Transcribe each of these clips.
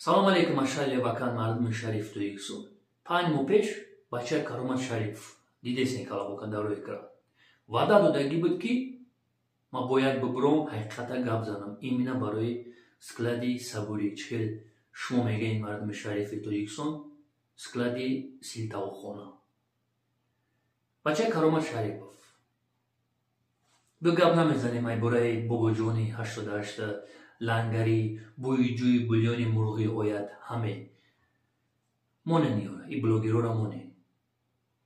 Салом алейкум, ашали вакан, мардуми шариф Тоҷикистон. 5 моҳ пеш бачаи Каромат Шарипов дидесен, калабока дар рӯи экран, ваъда додагӣ буд, ки ман бояд бибуром, ҳақиқата гап занам именно барои склади Сабурӣ. Чӣ хел шумо мегӯед, мардуми шарифи Тоҷикистон, склади силтавохона. Бачаи Каромат Шарипов, ду гап намезанем ай бораи бобоҷони 88-та лангари, бӯи ҷӯи бульёни мурғӣ ояд ҳаме. Монен ёра, и блогерора монен.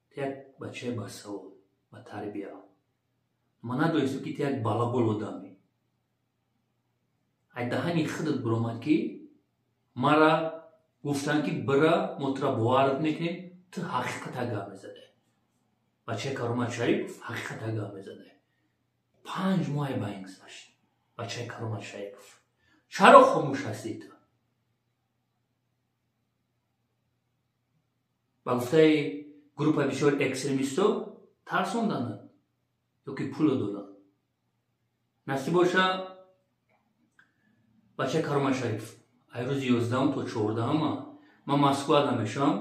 Ту як бачаи басавод, ба тарбия. Ман надонистам, ки ту як балабол одамӣ. Ай даҳани худат биромад, ки мара гуфтанд, ки бира, мо тура боварат мекунем, ту ҳақиқата гап мезадай. Бачаи Каромат Шарипов ҳақиқата гап мезадай. 5 моҳе ба ин гузашт. Бачаи Каромат Шарипов, чаро хомӯш ҳастӣ ту? Ба гуфтаи группаи бисёр экстремистҳо, тарсонданад ё ки пуло доданд. Насиб боша, бачаи Каромат Шарипов, ай рӯзи 11-ум то 14-ума ман Москва намешавам.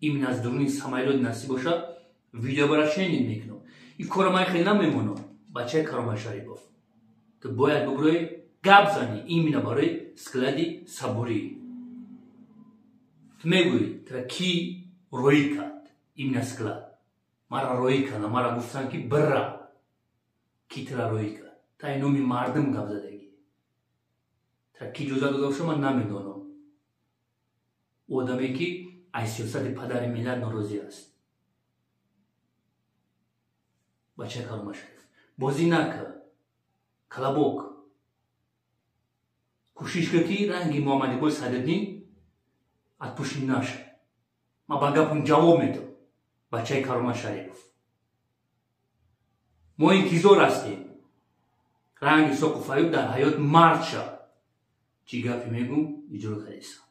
Именно аз дуруни самолёт, насиб боша, видеообращение мекунам. Ин кора ман хеле намемонам. Бачаи Каромат Шарипов, ту бояд бибурӯи, гап занӣ именно барои склади Сабурӣ. Ту мегӯӣ, тура кӣ роӣ кард? Именно склад мара роӣ карда, мара гуфтанд, ки бира. Кӣ тура роӣ кард? Та ай номи мардум гап задагӣ. Тура кӣ иҷозат дода боша, ман намедонам. Одаме, ки аз сиёсати падари миллат норозӣ аст. Бачаи Каромат Шариф, бозӣ накар, колобок. Кӯшиш кар, ки ранги Муҳаммадиқболи Садриддин аз пушти наша. Ман ба гапам ҷавоб медам. Бачаи Каромат Шарипов, мо интизор ҳастем. Ранги Соқу Фаюб дар ҳаёт мард шав. Чӣ гапе мегӯм, иҷро кардесам.